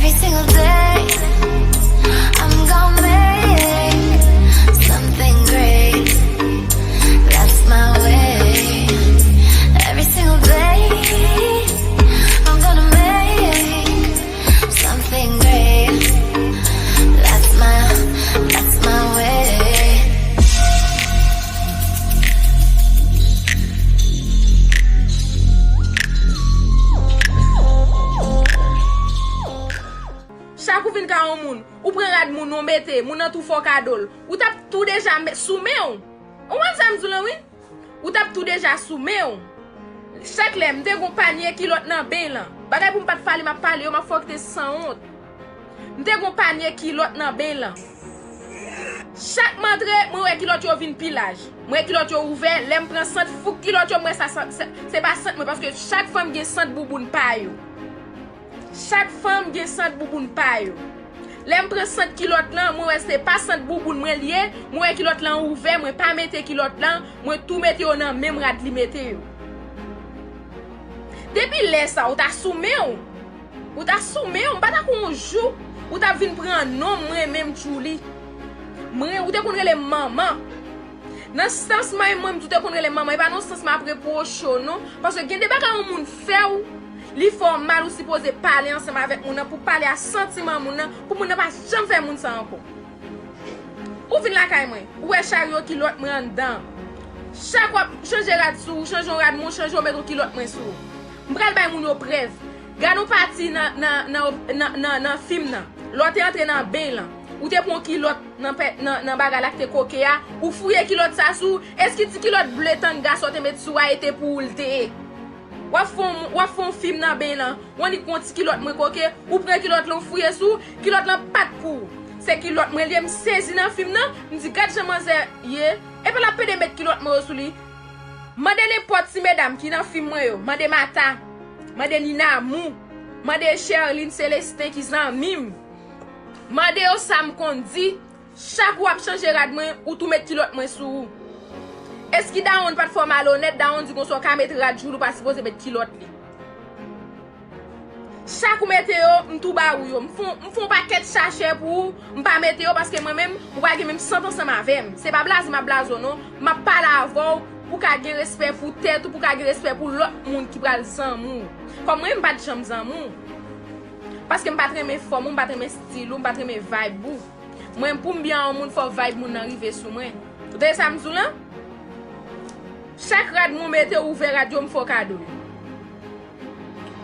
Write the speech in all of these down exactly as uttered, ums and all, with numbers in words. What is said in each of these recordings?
Every single day, I'm gonna make something great. That's my way. Every single day, I'm gonna make something great. That's my, that's my way. Chak ou vin ka yon moun, ou pran rad moun, ou mete, moun nan tou fè w kado l. Ou t ap tou deja me- sou men w. Ou konprann sa m di w lan, wi? Ou t ap tou deja sou men w. Chak lè, m te gon panye kilòt nan ben lan. Bagay pou m pa t pale, m ap pale yo, m ap fè w kite sanwont. M te gon panye kilòt nan ben lan. Chak m antre, mwen wè kilòt yo vin pi laj. Mwen wè kilòt yo ouvè, lè m pran sant, fouk kilòt yo, m wè sa, sa, se, se pa sant mwen, paske chak fanm gen sant bouboun pa yo. Chak fanm gen sant bouboun pa yo. Lè m pran sant kilòt lan, mwen wè se pa sant bouboun mwen l ye, mwen wè kilòt lan ouvè, mwen pa mete kilòt lan, mwen tou mete yo nan menm rad li mete yo. Depi lè sa, ou ta sou men w. Ou ta sou men w, m pa ta kwè yon jou ou ta vin pran non mwen menm, Djouly. Mwen, ou te konn rele m manman. Nan sans may mwen, m tou te konn rele m manman, e pa nan sans m ap repwoche w non. Paske gen de bagay yon moun fè w, li fè w mal, ou sipoze pale ansanm avèk moun nan pou pale a santiman moun nan, pou moun nan pa janm fè moun sa ankò. Ou vin lakay mwen, ou wè charyo kilòt mwen anndan. Chak w ap chanje rad sou ou, chanje yon rad mwen, chanje yon, met yon kilòt mwen sou ou. M pral bay moun yo prèv. Gade yon pati nan, nan, nan, nan, nan, nan fim nan. Lè w te antre nan ben lan, ou te pran yon kilòt nan, pè- nan, nan bagay la ki te koke a, ou fouye kilòt sa sou ou. Èske ti kilòt ble tanga sa w te met sou a, e te pou ou l te ye? W ap fè yon, w ap fè yon fim nan ben lan, w annik pran ti kilòt mwen koke, ou pran kilòt lan, ou fouye sou ou, kilòt lan pa t pou ou. Se kilòt mwen l ye, m sezi nan fim nan, m di, "Gad jan manzè ye, epi l ap pede met kilòt mwen yo sou li." Mande nenpòt ti medam ki nan fim mwen yo, mande Mata, mande Nina Amou, mande Sherline Celestin ki zanmi m, mande yo sa m konn di, chak ou ap chanje rad mwen, ou tou met kilòt mwen sou ou. Èske dawonn pa t fè w malonèt, dawonn di konsa w ka met rad Djouly, ou pa sipoze met kilòt li. Chak ou mete yo, m tou ba ou yo. M fè w, m fè w pakèt sachè pou ou, m pa mete yo paske mwen menm, ou pa gen menm sant ansanm avè m. Se pa blaze m ap blaze w non. M ap pale avè w pou w ka gen respè pou tèt ou, pou w ka gen respè pou lòt moun ki pral zanmi w. Kòm mwen, m pa t janm zanmi w. Paske m pa t renmen fòm ou, m pa t renmen stil ou, m pa t renmen vibe ou. Mwen, pou m byen a yon moun, fò vibe moun nan rive sou mwen. Ou tande sa m di w lan? Chak rad mwen mete, ouvè rad yo, m fè w kado l.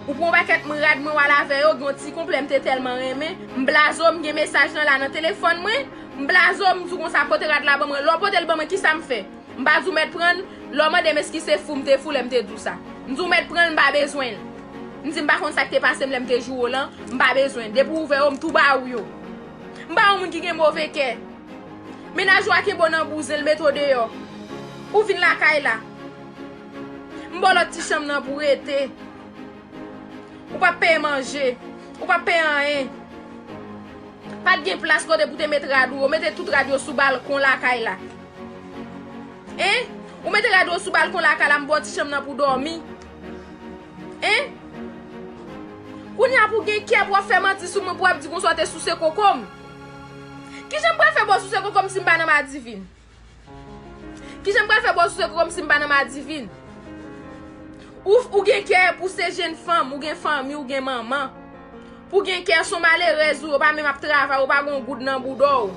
Ou pran yon pakèt mwen rad mwen w al avè yo, gen yon ti konplè m te tèlman renmen. M blaze w, m gen mesaj lan la nan telefòn mwen. M blaze w, m di w konsa pote rad la ban mwen. Lè w pote l ban mwen, kisa m fè? M pa di w mèt pran l. Lè w mande m èske se fou m te fou lè m te di w sa. M di w mèt pran l, m pa bezwen l. M di m pa konn sa k te pase m lè m te joure w lan, m pa bezwen l. Depi w ouvè yo, m tou ba ou yo. M pa yon moun ki gen move kè. Mennaj ou a kenbe w nan bouzen, l mete w deyò. Ou vin lakay la. M ba w lòt ti chanm nan pou w rete. Ou p ap peye manje. Ou p ap peye anyen. Pa t gen plas kote pou te met rad ou yo. Mete tout rad yo sou balkon lakay la. Hein? Ou mete rad ou yo sou balkon lakay la, m ba w ti chanm nan pou w dòmi. Hein? Kounye a pou w gen kè pou w ap fè manti sou mwen, pou w ap di konsa w te souse koko m. Kijan m pral fè ba w souse koko m si m pa nan Madivin? Kijan m pral fè ba w souse koko m si m pa nan Madivin? Ou, ou gen kè pou w se jenn fanm, ou gen fanmi, ou gen manman. Pou w gen kè, se yon malerèz ou, ou pa menm ap travay, ou pa gen yon goud nan bouda w.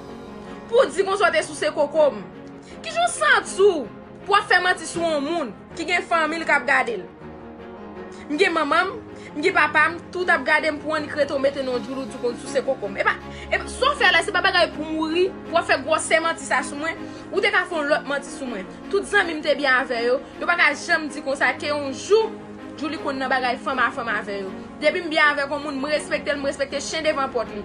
Pou w di konsa w te souse koko m. Kijan w santi w pou w ap fè manti sou yon moun ki gen fanmi l k ap gade l? M gen manman m, m gen papa m, tout ap gade m pou w annik rete w mete non Djouly, w di w konn souse koko m. Epa, epa, sa w fè a la, se pa bagay pou mouri, pou w ap fè gwosè manti sa sou mwen. Ou te ka fè yon lòt manti sou mwen. Tout zanmi m te byen avè yo, yo pa ka janm di konsa ke yon jou Djouly konn nan bagay fanm a fanm avè yo. Depi m byen avèk yon moun, m respekte l, m respekte chen devan pòt li.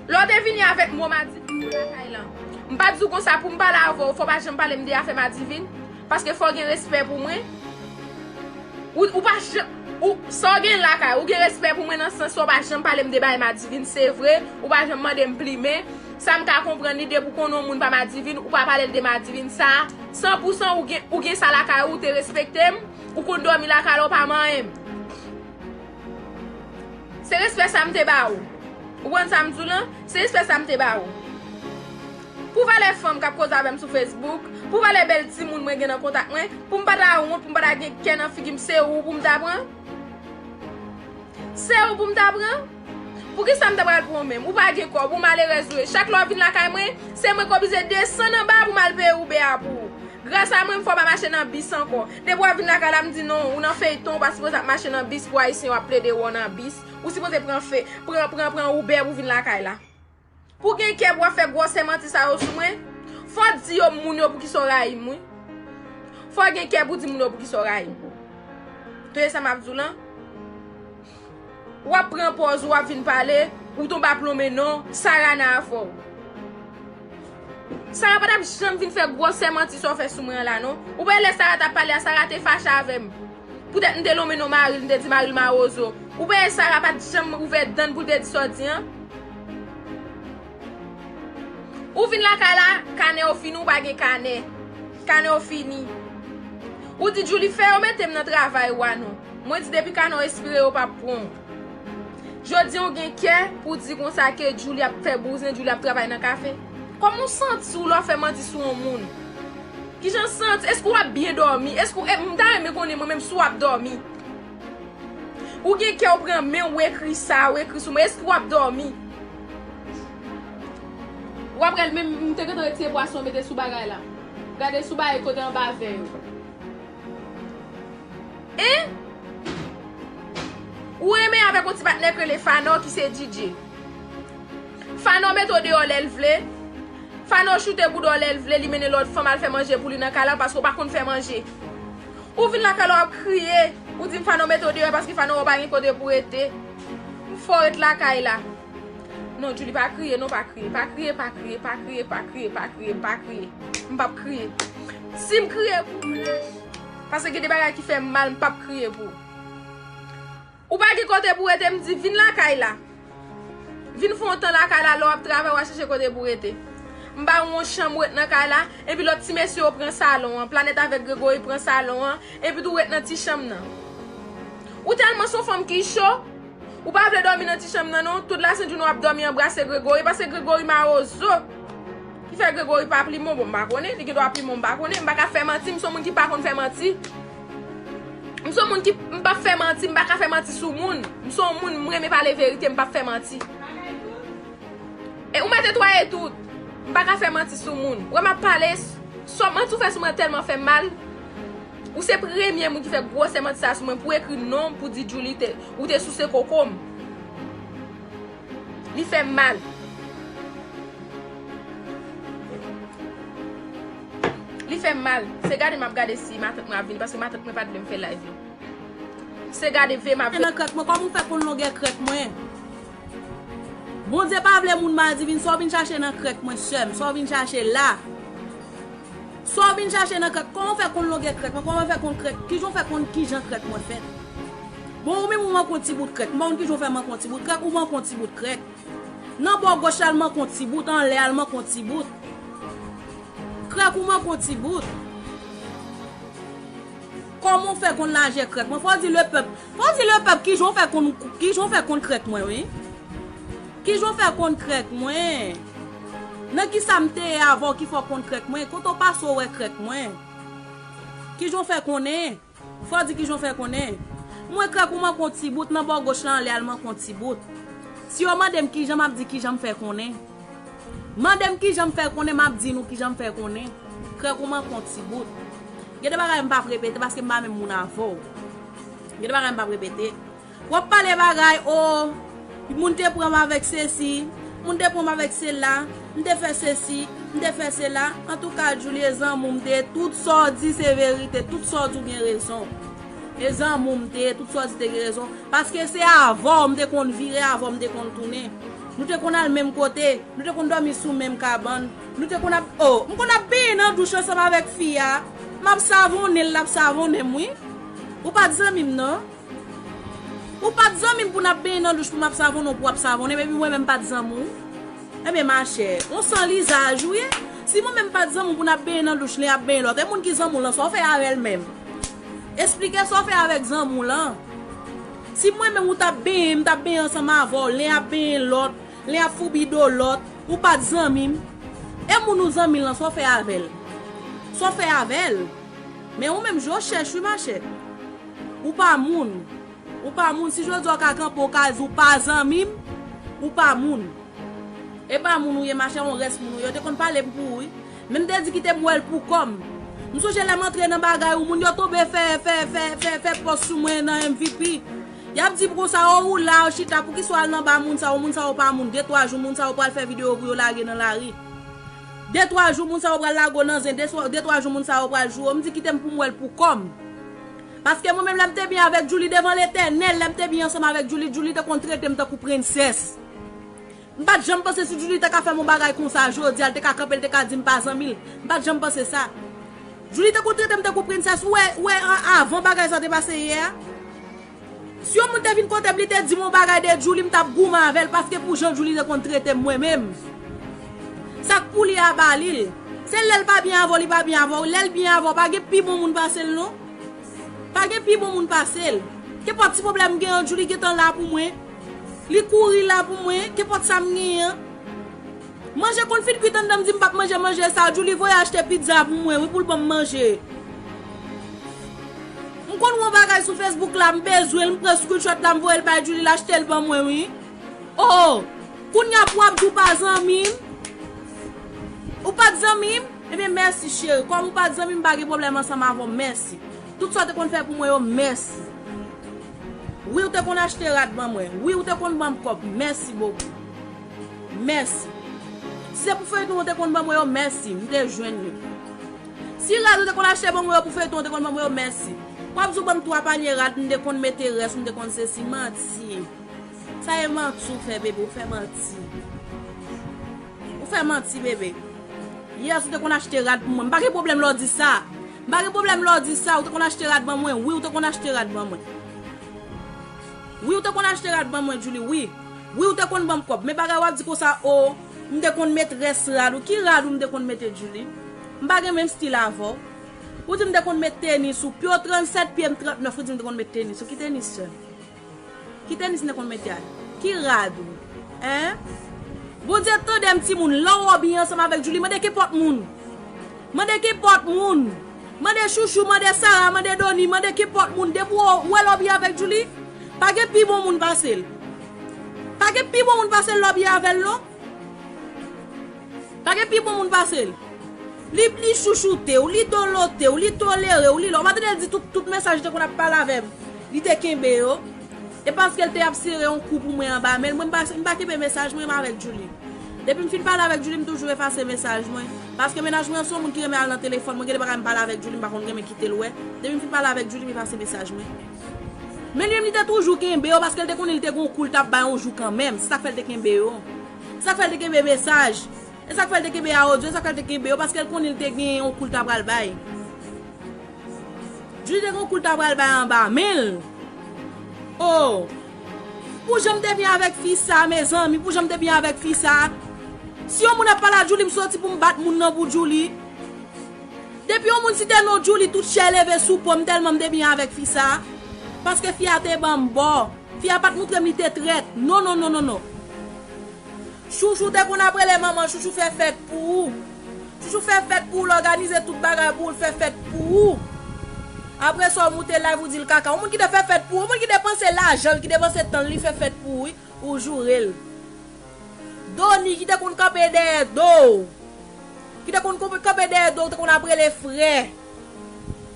Lè w te vini avèk mo Madivin nan lakay lan, m pa t di w konsa pou m pale avè w, fò w pa janm pale m de afè Madivin, paske fò w gen respè pou mwen. Ou, ou pa janm, ou, sa w gen lakay, ou gen respè pou mwen nan sans sa w pa janm pale m de bagay Madivin, se vre, ou pa janm mande m plimen. Sa m ka konprann li, depi w konnen yon moun pa Madivin, ou pa pale l de Madivin. Sa, san pou san, ou gen, ou gen sa lakay ou, ou te respekte m, ou konn dòmi lakay la, ou pa manyen m. Se respè sa m te ba ou. Ou konn sa m di w lan? Se respè sa m te ba ou. Pou valè fanm k ap koze avè m sou Facebook, pou valè bèl timoun mwen gen nan kontak mwen, pou m pa ta wont, pou m pa ta gen kè nan figi m, se ou pou m ta pran? Se ou pou m ta pran? Poukisa m ta pral pran w menm? Ou pa gen kòb, ou malerèz ou ye. Chak lè w vin lakay mwen, se mwen k oblije desann anba pou m al peye Uber a pou ou. Gras a mwen, m fè w pa mache nan bis ankò. Depi w ap vin lakay la, m di non, ou nan feyton, ou pa sipoze ap mache nan bis pou ayisyen yo ap plede wè w nan bis. Ou sipoze pran fe, pran, pran, pran Uber pou vin lakay la. Pou gen kè pou w ap fè gwòsè manti sa yo sou mwen, fò w di yo moun yo poukisa w rayi m, wi. Fò w gen kè pou w di moun yo poukisa w rayi m. Tande sa m ap di w lan? W ap pran pòz ou, w ap vin pale, ou tonbe aplonmen non, Sara nan afè w. Sara pa t ap janm vin fè gwòsè manti sa w fè sou mwen an la non. Ou pa wè lè Sara t ap pale a, Sara te fache avè m. Poutèt m te lonmen non mari l, m te di mari l mawozo. Ou pa wè Sara pa t janm ouvè dan l pou l te di sa w di an? Ou vin lakay la, kanè w fini, ou pa gen kanè. Kanè w fini. Ou di Djouly fè yo mete m nan travay ou a non. Mwen di depi kanè w espire yo p ap pran w. Jodi an w gen kè pou w di konsa ke Djouly ap fè bouzen, Djouly ap travay nan kafe. Kòman w santi w lè w fè manti sou yon moun? Kijan w santi? Èske w ap byen dòmi? Èske w, e, m ta renmen konnen mwen menm si w ap dòmi. Ou gen kè w pran men w ekri sa, w ekri sou mwen. Èske w ap dòmi? W ap rele menm, m te gentan retire pwason mete sou bagay la. Gade sou bagay kote anba vè yo. Hein? Ou renmen avèk yon ti patnè k rele Fanò ki se D J. Fanò mete w deyò lè l vle. Fanò choute bouda w lè l vle, li mennen lòt fanm al fè manje pou li nan kay la paske w pa konn fè manje. Ou vin lakay la w ap kriye. Ou di m Fanò mete w deyò paske Fanò wè w pa gen kote pou rete. M fè w ret lakay la. Non, Djouly, pa kriye, non, pa kriye, pa kriye, pa kriye, pa kriye, pa kriye, pa kriye, pa kriye. M p ap kriye. Si m kriye pou ou, paske gen de bagay ki fè m mal, m p ap kriye pou ou. Ou pa gen kote pou rete, m di, vin lakay la. Vin fè yon tan lakay la, lè w ap travay, w a chèche kote pou rete. M ba ou yon chanm ou ret nan kay la, epi lòt ti mesye yo pran salon an. Planèt avèk Gregory pran salon an, epi tou ret nan ti chanm nan. Ou tèlman se yon fanm ki cho, ou pa vle dòmi nan ti chanm nan non. Tout lasent jounen w ap dòmi anbrase Gregory, paske Gregory mawozo. Ki fè Gregory pa plimen w, bon, m pa konnen, li gendwa plimen w, m pa konnen, m pa ka fè manti, m se yon moun ki pa konn fè manti. M se yon moun ki, m p ap fè manti, m pa ka fè manti sou moun. M se yon moun, m renmen pale verite, m p ap fè manti. E ou mèt netwaye tout. M pa ka fè manti sou moun. Ou wè m ap pale, sò manti ou fè sou mwen tèlman fè m mal. Ou se premye moun ki fè gwosè manti sa sou mwen pou ekri non m, pou di Djouly te, ou te souse koko m. Li fè m mal. Li fè m mal. Se gade m ap gade si matant mwen ap vini, paske matant mwen pa t vle m fè live non. Se gade vye m ap nan krèk mwen. Kòman w fè konn longè krèk mwen? Bondye pa vle moun mal divin. Sa w vin chache nan krèk mwen, sè m? Sa w vin chache la? Sa w vin chache nan krèk? Kòman w fè konn longè krèk mwen? Kòman w fè konn krèk? Kijan w fè konn kijan krèk mwen fèt? Bon, ou menm ou manke yon ti bout krèk. M pa konn kijan w fè manke yon ti bout krèk. Ou manke yon ti bout krèk. Nan bò goch la, l manke yon ti bout. Anlè a, l manke yon ti bout. Krèk ou manke yon ti bout. Kòman w fè konn lajè krèk mwen? Fò w di lepèp. Fò w di lepèp kijan w fè konn, kijan w fè konn krèk mwen, wi. Kijan w fè konn krèk mwen? Nan kisa m te ye avè w ki fè w konn krèk mwen? Kote w pase w wè krèk mwen? Kijan w fè konnen? Fò w di kijan w fè konnen. Mwen krèk ou manke yon ti bout, nan bò goch la anlè a l manke yon ti bout. Si yo mande m kijan, m ap di kijan m fè konnen. Mande m kijan m fè konnen, m ap di nou kijan m fè konnen. Krèk ou manke yon ti bout. Gen de bagay m p ap repete paske m pa menm moun avè w. Gen de bagay m p ap repete. W ap pale bagay, o, moun te pran m avèk sesi, moun te pran m avèk sela, m te fè sesi, m te fè sela. Antouka, Djouly, e zanmi w m te ye, tout sa w di se verite, tout sa w di w gen rezon. E zanmi w m te ye, tout sa w di te gen rezon. Paske se avè w m te konn vire, avè w m te konn tounen. Nou te konn al menm kote, nou te konn dòmi sou menm kabann. Nou te konn ap, o, m konn ap benyen nan douch ansanm avèk fi a. M ap savonnen l, l ap savonnen m, wi. Ou pa t zanmi m, non. Ou pa t zanmi m pou n ap benyen nan douch pou m ap savonnen w, pou w ap savonnen m, epi mwen menm m pa t zanmi w. Ebyen, machè, on san lizaj ou ye. Si mwen menm m pa t zanmi w pou n ap benyen nan douch, len ap benyen lòt, e moun ki zanmi w lan, sa w fè avè l menm? Esplike sa w fè avèk zanmi w lan. Si mwen menm ou t ap benyen, m t ap benyen ansanm avè w, len ap benyen lòt, Lè y ap foubi do lòt, ou pa t zanmi m. E moun ou zanmi l lan, sa w fè avè l? Sa w fè avè l? Men ou menm, je w chèch wi, machè. Ou pa moun. Ou pa moun. Si jodi a w ka kanpe, w ka di, ou pa zanmi m, ou pa moun. E pa moun ou ye, machè, yon rès moun ou ye. Yo te konn pale m pou ou, wi. Men m te di kite m wè l pou kò m. M sonje lè m antre nan bagay ou, moun yo tonbe fè, fè, fè, fè, fè pòs sou mwen nan M V P. Y ap di m konsa, o, ou la, ou chita, poukisa w al nan ba moun sa yo, moun sa yo pa moun. De, twa jou, moun sa yo pral fè videyo pou yo lage nan lari. De, twa jou, moun sa yo pral lage w nan zen. De, de, twa jou, moun sa yo pral joure w. M di kite m pou m wè l pou kò m. Paske mwen menm, lè m te byen avèk Djouly, devan Letènèl, lè m te byen ansanm avèk Djouly, Djouly te konn trete m tankou prensès. M pa t janm panse si Djouly te ka fè m yon bagay konsa jodi a, l te ka kanpe, l te ka di m pa zanmi l. M pa t janm panse sa. Djouly te konn trete m tankou prensès. Ou wè, ou wè, a-, avan bagay sa te pase yè a? Si yon moun te vin kote m, li te di m yon bagay de Djouly, m t ap goumen avè l, paske pou jan Djouly te konn trete m mwen menm. Sa k pou li a, ba li l. Se lè l pa byen avè w, li pa byen avè w. Lè l byen avè w, pa gen pi bon moun pase l, non. Pa gen pi bon moun pase l. Kenpòt ti pwoblèm m genyen, Djouly gentan la pou mwen. Li kouri la pou mwen, kenpòt sa m genyen. Manje konn fin kwit anndan, m di m p ap manje manje sa. Djouly voye achte pizza pou mwen, wi, pou l ban m manje. M konn wè yon bagay sou Facebook la, m bezwen l, m pran screenshot la, m voye l bay Djouly, l achte l ban mwen, wi. Oh! Kounye a pou w ap di w pa zanmi m? Ou pa t zanmi m? Ebyen, mèsi, cheri. Kòm ou pa t zanmi m, m pa gen pwoblèm ansanm avè w. Mèsi. Tout sa w te konn fè pou mwen yo, mèsi. Wi, ou te konn achte rad ban mwen. Wi, ou te konn ban m kòb. Mèsi bokou. Mèsi. Si se pou feyton ou te konn ban mwen yo, mèsi. M te jwenn yo. Si rad ou te konn achte ban mwen yo pou feyton ou te konn ban mwen yo, mèsi. W ap di w ban m twa panye rad, m te konn mete rès, m te konn sesi. Manti. Sa e manti w fè, bebe, w fè manti. Ou fè manti, bebe. Yès, ou te konn achte rad pou mwen. M pa gen pwoblèm lè w di sa. M pa gen pwoblèm lè w di sa. Ou te konn achte rad ban mwen. Wi, ou te konn achte rad ban mwen. Wi, ou te konn achte rad ban mwen, Djouly, wi. Wi, ou te konn ban m kòb. Men bagay w ap di konsa, o, m te konn met rès rad ou. Ki rad ou m te konn mete, Djouly? M pa gen menm stil avè w. Ou di m te konn met tenis ou. Pye w trannsèt, pye m trannèf, ou di m te konn met tenis ou. Ki tenis, sè? Ki tenis m te konn mete a? Ki rad ou? Hein? Bondye tande m, timoun, lè w byen ansanm avèk Djouly, mande kenpòt moun. Mande kenpòt moun. Mande Chouchou, mande Sara, mande Doni, mande kenpòt moun. Depi w wè lè w byen avèk Djouly, pa gen pi bon moun pase l. Pa gen pi bon moun pase l lè w byen avè l, non. Pa gen pi bon moun pase l. Li, li chouchoute w, li dolote w, li tolere w, li la. Ou pa tande l di tout, tout mesaj li te konn ap pale avè m, li te kenbe yo. E paske l te ap sere yon kou pou mwen anba men l, mwen m pa, m pa kenbe mesaj mwen, m avèk Djouly. Depi m fin pale avèk Djouly, m toujou efase mesaj mwen. Paske mennaj mwen an se yon moun ki renmen al nan telefòn mwen, gen de bagay m pale avèk Djouly, m pa konn renmen kite l wè. Depi m fin pale avèk Djouly, m efase mesaj mwen. Men li menm, li te toujou kenbe yo, paske l te konnen li te gen yon kou l t ap bay yon jou kanmenm. Se sa k fè l te kenbe yo. Se sa k fè l te kenbe mesaj. E sa k fè l te kenbe a odyo, e sa k fè l te kenbe yo, paske l konnen l te gen yon kou l ta pral bay. Djouly te gen yon kou l ta pral bay anba men l. Oh! Pou jan m te byen avèk fi sa, mezanmi, pou jan m te byen avèk fi sa. Si yon moun ap pale a Djouly, m soti pou m bat moun nan pou Djouly. Depi yon moun site non Djouly, tout chè leve sou po m tèlman m te byen avèk fi sa. Paske fi a te ban m bò. Fi a pa t montre m li te trèt. Non, non, non, non, non. Chouchou te konn ap rele manman Chouchou fè fèt pou ou. Chouchou fè fèt pou ou, l òganize tout bagay pou ou, l fè fèt pou ou. Apre sa, ou moute live, ou di l kaka. Yon moun ki te fè fèt pou ou, yon moun ki depanse lajan l, ki depanse tan l, li fè fèt pou ou, wi, ou joure l. Doni ki te konn kanpe dèyè do w. Ki te konn kanpe, kanpe dèyè do w, ou te konn ap rele frè.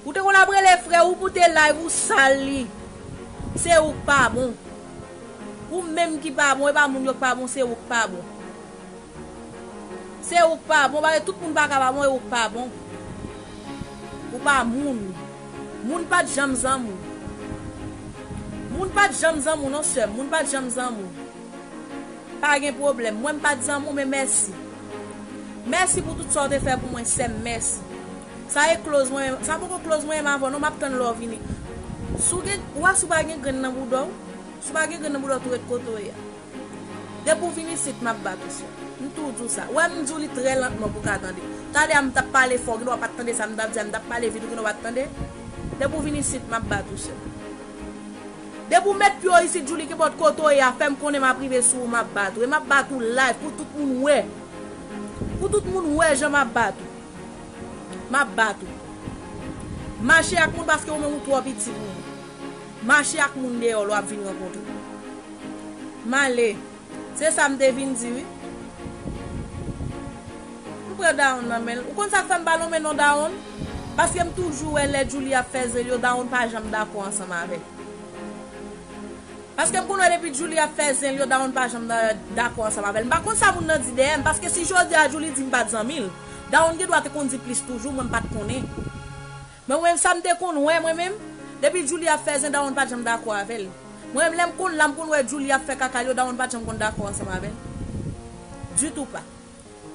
Ou te konn ap rele frè, ou moute live, ou sal li. Se ou k pa bon. Ou menm ki pa bon, e pa moun yo k pa bon, se ou k pa bon. Se ou k pa bon, paske tout moun pa ka pa bon, e ou k pa bon. Ou pa moun. Moun pa t janm zanmi w. Moun pa t janm zanmi w non, sè m. Moun pa t janm zanmi w. Pa gen pwoblèm. Mwen, m pa t zanmi w, men mèsi. Mèsi pou tout sa w te fè pou mwen, sè m, mèsi. Sa e close mwen, sa poko close mwen menm avè w non, m ap tann lè w vini. Si w gen, ou wè si w pa gen grenn nan bouda w, si w pa gen grenn nan bouda w, tou ret kote w ye a. Depi w vin isit, m ap bat ou, sè. M tou di w sa. Ou wè, m di w li trè lantman pou w ka tande. Talè a, m t ap pale fò, gen dwa w pa t tande sa m t ap di a, m t ap pale vit, ou gen dwa pa t tande. Depi w vin isit, m ap bat ou, sè. Depi w met pye w isit, Djouly, kenpòt kote w ye a, fè m konnen, m ap rive sou ou, m ap bat ou. E m ap bat ou live pou tout moun wè. Pou tout moun wè jan m ap bat ou. M ap bat ou. Mache ak moun paske ou menm ou twò piti pou mwen. Mache ak moun deyò lè w ap vin rankontre. M ale. Se sa m te vin di, wi. M pran Dawonn nan men l. Ou konn sa k fè m pa lonmen non Dawonn? Paske m toujou wè lè Djouly ap fè zen l yo, Dawonn pa janm dakò ansanm avè l. Paske m konn wè depi Djouly ap fè zen l yo, Dawonn pa janm da-, dakò ansanm avè l. M pa konn sa moun nan di dèyè m, paske si jodi a Djouly di m pa t zanmi l, Dawonn gen dwa te konn di plis toujou, mwen m pa t konnen. Men mwen menm, sa m te konn wè, mwen menm, depi Djouly ap fè zen, Dawonn pa t janm dakò avè l. Mwen menm, lè m konn la, m konn wè Djouly ap fè kaka l yo, Dawonn pa t janm konn dakò ansanm avè l. Ditou pa.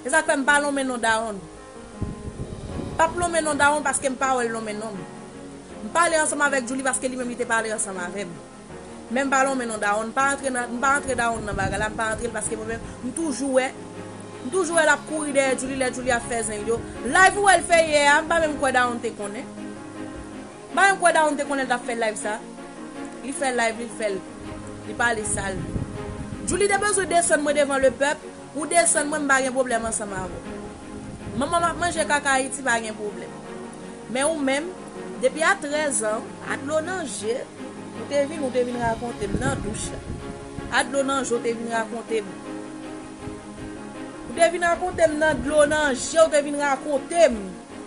Se sa k fè m pa lonmen non Dawonn. M p ap lonmen non Dawonn paske m pa wè l lonmen non m. M pale ansanm avèk Djouly paske li menm li te pale ansanm avè m. Men m pa lonmen non Dawonn, m pa antre nan, m pa antre Dawonn nan bagay la, m pa antre l paske mwen menm, m toujou wè, m toujou wè l ap kouri dèyè Djouly lè Djouly ap fè zen l yo. Live ou wè l fè yè a, m pa menm kwè Dawonn te konnen. M pa menm kwè Dawonn te konnen l t ap fè live sa. Li fè live, li fè l. Li pale sal. Djouly te bezwen desann mwen devan le pèp. Ou desann mwen, m pa gen pwoblèm ansanm avè w. Manman m ap manje kaka Ayiti, pa gen pwoblèm. Men ou menm, depi a trèz an, a dlo nan je, ou te vin, ou te vin rakonte m nan douch la. A dlo nan je, ou te vin rakonte m. Ou te vin rakonte m nan dlo nan je, ou te vin rakonte m.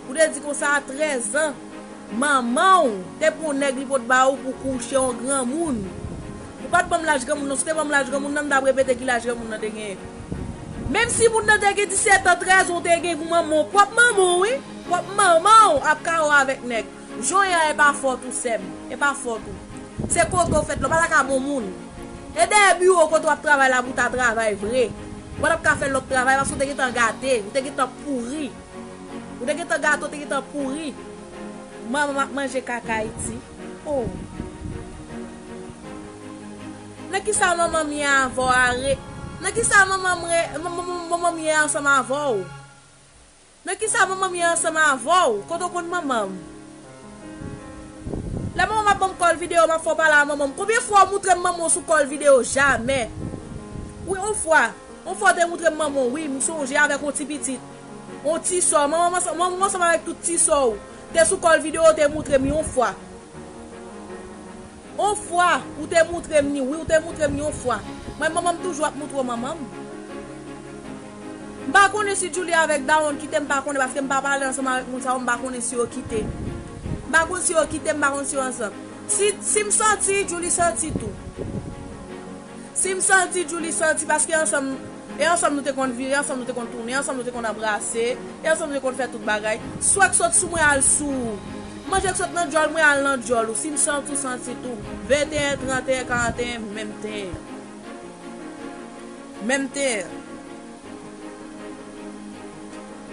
Ou te di konsa a trèz an, manman w te pran yon nèg li pot ba ou pou kouche yon granmoun. Ou pa t ban m laj granmoun nan, si w te ban m laj granmoun nan, m t ap repete ki laj granmoun nan te genyen. Menm si moun nan te gen disèt an, trèz an, ou te gen pou manman w, pwòp manman w, wi, pwòp manman w ap kare w avèk nèg. Jan w ye a, e pa fòt ou, sè m, e pa fòt ou. Se kote w fèt la, w pa ta ka bon moun. E dèyè biwo kote w ap travay la pou w ta travay vre. Ou pa t ap ka fè lòt travay paske w te gentan gate, ou te gentan pouri. Ou te gentan gate, ou te gentan pouri. Manman m ap manje kaka Ayiti. Oh. Nan kisa manman m ye avè w a re-, nan kisa manman m re-, manman, manman, manman m ye ansanm avè w? Nan kisa manman m ye ansanm avè w? Kote w konn manman m? Lè manman m ap ban m kòl videyo, m ap fè w pale a manman m. Konbyen fwa w moutre m manman w sou kòl videyo? Jamè. Wi, yon fwa. Yon fwa w te moutre m manman w, wi, m sonje avèk yon ti pitit. Yon ti sè w. Manman m ansanm, manman w ansanm avèk tout ti sè w te sou kòl videyo, w te moutre m yon fwa. On fwa, ou te moutre m ni, wi, ou te moutre m ni on fwa. Mwen, manman m toujou ap moutre w manman m. M pa konnen si Djouly avèk Dawonn kite, m pa konnen, paske m pa pale ansanm avèk moun sa yo, m pa konnen si yo kite. M pa konn si yo kite, m pa konn si yo ansanm. Si, si m santi, Djouly santi tou. Si m santi, Djouly santi, paske ansanm, e ansanm nou te konn vire, ansanm nou te konn tounen, ansanm nou te konn anbrase, e ansanm nou te konn fè tout bagay. Swè k sot sou mwen al sou ou. Manje k sot nan djòl mwen al nan djòl ou. Si m santi, w santi tou. Venteyen, tranteyen, karanteyen, menm teyen. Menm teyen.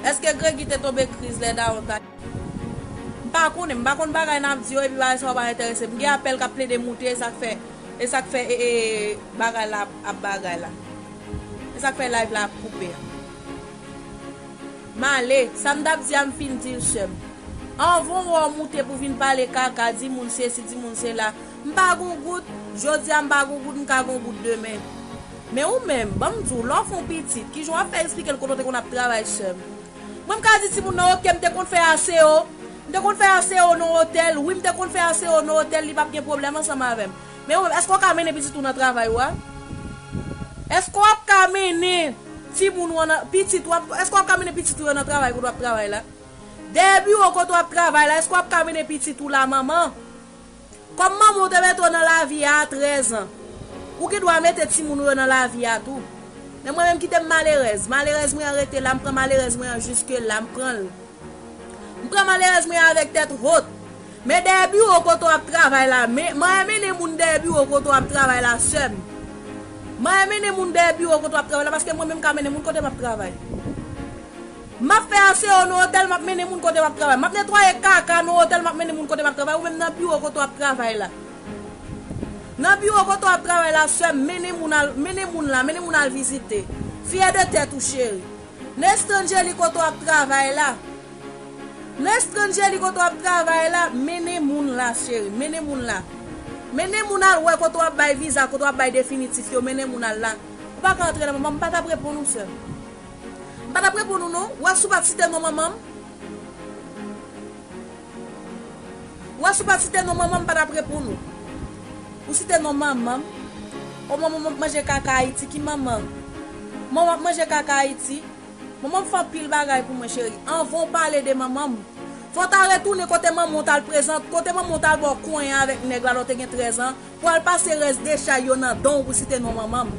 Èske Gregi te tonbe kriz lè Dawonn ta M pa konnen, m pa konn bagay n ap di yo, epi bagay sa yo pa enterese m. M gen apèl k ap plede moute, e sa k fè, e sa k fè, e, e, bagay la ap, ap bagay la. E sa k fè live la ap koupe a. M ale, sa m t ap di a, m fin di l, sè m. Anvan w wè w moute pou vin pale kaka, di moun sesi, di moun sela. M pa gon goud, jodi a m pa gon goud, m ka gon goud demen. Men ou menm, ban m di w, lè w fè yon pitit, kijan w ap fè eksplike l kote w te konn ap travay, sè m? Mwen, m ka di timoun nan, oke, m te konn fè A C O. M te konn fè A C O nan otèl. Wi, m te konn fè A C O nan otèl, li p ap gen pwoblèm ansanm avè m. Men ou menm, èske w ka mennen pitit ou nan travay ou a? Èske w ap ka mennen timoun ou an nan, pitit ou ap, èske w ap ka mennen pitit ou yo nan travay kote w ap travay la? Dèyè biwo kote w ap travay la, èske w ap ka mennen pitit ou la, manman? Kòm manman w te mete w nan lavi a a trèz an, ou gen dwa mete timoun ou yo nan lavi a tou. Men mwen menm, kite m malerèz. Malerèz mwen an rete la, m pran malerèz mwen an jiske la, m pran l. M pran malerèz mwen an avèk tèt wot. Men dèyè biwo kote w ap travay la, men, mwen mennen moun dèyè biwo kote w ap travay la, sè m. Mwen mennen moun dèyè biwo kote w ap travay la, paske mwen menm ka mennen moun kote m ap travay. M ap fè A C O nan otèl, m ap mennen moun kote m ap travay. M ap netwaye kaka nan otèl, m ap mennen moun kote m ap travay, ou menm nan biwo kote w ap travay la. Nan biwo kote w ap travay la, sè m, mennen moun al, mennen moun la, mennen moun al vizite. Fyè de tèt ou, cheri. Nestrangeli kote w ap travay la. Nestrangeli kote w ap travay la, mennen moun la, cheri, mennen moun la. Mennen moun al wè kote w ap bay viza, kote w ap bay definitif yo, mennen moun al la. Ou pa ka antre nan manman m, m pa t ap reponn ou, sè m. M pa t ap reponn ou, non. Ou wè si w pa t site non manman m? Ou wè si w pa t site non manman m, m pa t ap reponn ou. Ou site non manman m. O manman m ap manje kaka Ayiti, ki manman? Manman m ap manje kaka Ayiti. Manman m fè anpil bagay pou mwen, cheri. Anvan w pale de manman m, fò w ta retounen kote manman w t al prezant, kote manman w t al ba w konyen avèk nèg la lè w te gen trèz an, pou w al pase rès dechay yo nan don w pou site non manman m.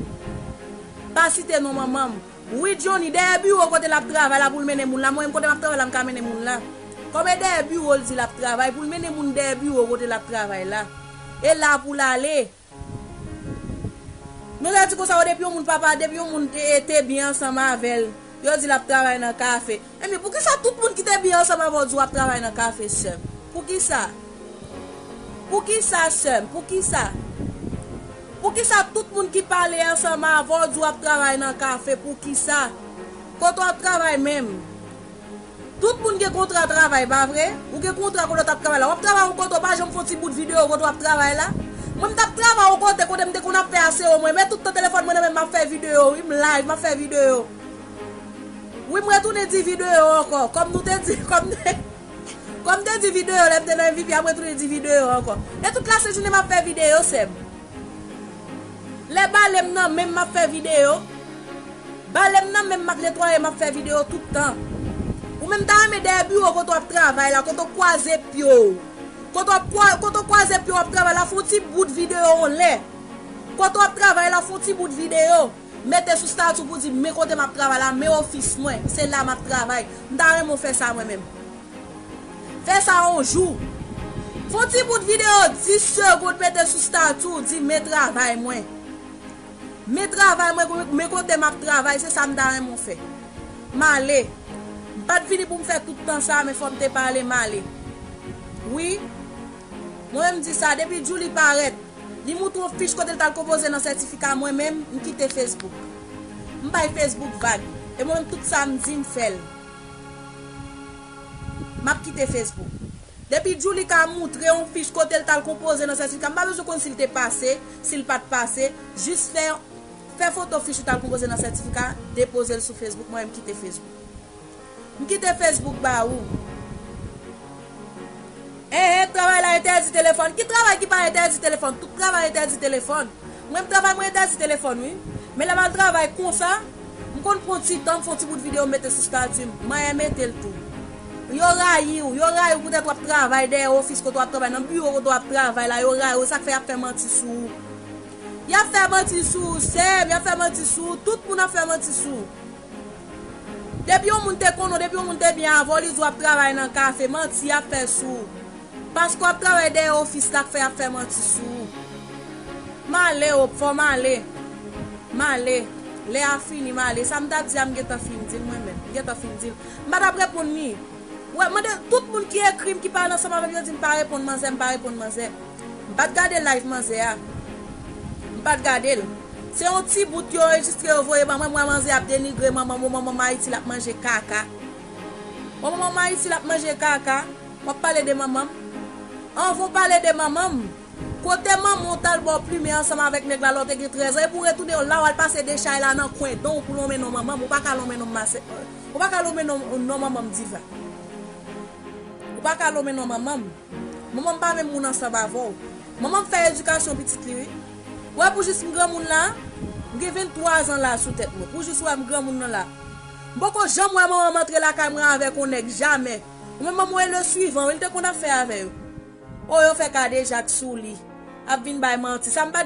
Pa site non manman m. Wi, Johnny, dèyè biwo kote l ap travay la pou l mennen moun la, mwen menm kote m ap travay la, m ka mennen moun la. Kòm e dèyè biwo l di l ap travay, pou l mennen moun dèyè biwo kote l ap travay la. E la pou l ale. Nou te di konsa, depi yon moun papa, depi yon moun te, te byen ansanm avè l, yo di l ap travay nan kafe. Ebyen, poukisa tout moun ki te byen ansanm avè w di w ap travay nan kafe, sè m? Poukisa? Poukisa, sè m? Poukisa? Poukisa tout moun ki pale ansanm avè w di w ap travay nan kafe? Poukisa? Kote w ap travay menm? Tout moun gen kontra travay, pa vre? Ou gen kontra kote w t ap travay la. W ap travay yon kote, w pa janm fè yon ti bout videyo kote w ap travay la. Mwen, m t ap travay yon kote, kote m te konn ap fè aseo mwen. Men tout tan telefòn mwen nan men m, m ap fè videyo, wi, m live, m ap fè videyo. Wi, m retounen di videyo ankò. Kòm nou te di, kòm, kòm m te di videyo, lè m te nan M V P a, m retounen di videyo ankò. E tout lasent jounen m ap fè videyo, sè m. Lè bale m nan men m, m ap fè videyo. Bale m nan men m, m ap netwaye, m ap fè videyo tout tan. Ou menm ta renmen dèyè biwo kote w ap travay la, kote w kwaze pye w. Kote w ap kwa-, kote w kwaze pye w ap travay la, fè yon ti bout videyo yon lè. Kote w ap travay la, fè yon ti bout videyo. Mete sou stati w pou di, men kote m ap travay la, men ofis mwen, se la m ap travay. M ta renmen w fè sa mwen menm. Fè sa yon jou. Fè yon ti bout videyo dis segonn, mete sou stati w, di, men travay mwen. Men travay mwen, men kote m ap travay, se sa m ta renmen w fè. M ale. M pa t vini pou m fè tout tan sa, men fò m te pale, m ale. Wi. Mwen menm di sa, depi Djouly parèt, li moutre yon fich kote l t al konpoze nan sètifika, mwen menm, m kite Facebook. M bay Facebook vag. E mwen menm, tout sa m di, m fè l. M ap kite Facebook. Depi Djouly ka moutre yon fich kote l t al konpoze nan sètifika, m pa bezwen konn si l te pase, si l pa t pase, jis fè, fè foto fich ou t al konpoze nan sètifika, depoze l sou Facebook, mwen menm kite Facebook. M kite Facebook ba ou. Enhen, travay la entèdi telefòn. Ki travay ki pa entèdi telefòn? Tout travay entèdi telefòn. Mwen, m travay mwen entèdi telefòn, wi. Men lè m al travay konsa, m konn pran ti tan, m fè yon ti bout videyo, m mete sou stati m. Mwen mete l tou. Yo rayi w, yo rayi w poutèt w ap travay dèyè ofis kote w ap travay, nan biwo kote w ap travay la, yo rayi w, sa k fè y ap fè manti sou ou. Y ap fè manti sou ou, sè m, y ap fè manti sou ou, tout moun ap fè manti sou ou. Depi yon moun te konnen w, depi yon moun te byen avè w, li di w ap travay nan kafe, manti y ap fè sou ou. Paske w ap travay dèyè ofis la k fè y ap fè manti sou ou. M ale, o, fò m ale. M ale. Lè a fini, m ale. Sa m t ap di a, m gentan fin di l mwen menm. M gentan fin di l. M pa t ap reponn li. Wè, mande tout moun ki ekri m, ki pale ansanm avè m, yo di m pa reponn manzè, m pa reponn manzè. M pa t gade live manzè a. M pa t gade l. Se yon ti bout yo anrejistre, yo voye ban mwen, m wè manzè ap denigre manman m, o manman m Ayiti l ap manje kaka. O manman m Ayiti l ap manje kaka. W ap pale de manman m. Anvan w pale de manman m, kote manman w t al ba w plimen ansanm avèk nèg la lè w te gen trèz an, epi w retounen la w al pase dechay la nan kwen don w pou lonmen non manman m, ou pa ka lonmen non m Masè, ou pa ka lonmen non, non manman m Diva. Ou pa ka lonmen non manman m. Manman m pa menm moun ansanm avè w. Manman m fè edikasyon pitit li, wi. Ou wè pou jis m granmoun la, m gen venntwa zan la sou tèt mwen. Pou jis ou wè m granmoun nan la. M poko janm wè manman m antre lakay mwen avèk yon nèg, jamè. Ou menm manman w e le swivan, wi, l te konn ap fè avè yo. O, yo fè kadejak sou li. Ap vin bay manti. Sa m pa t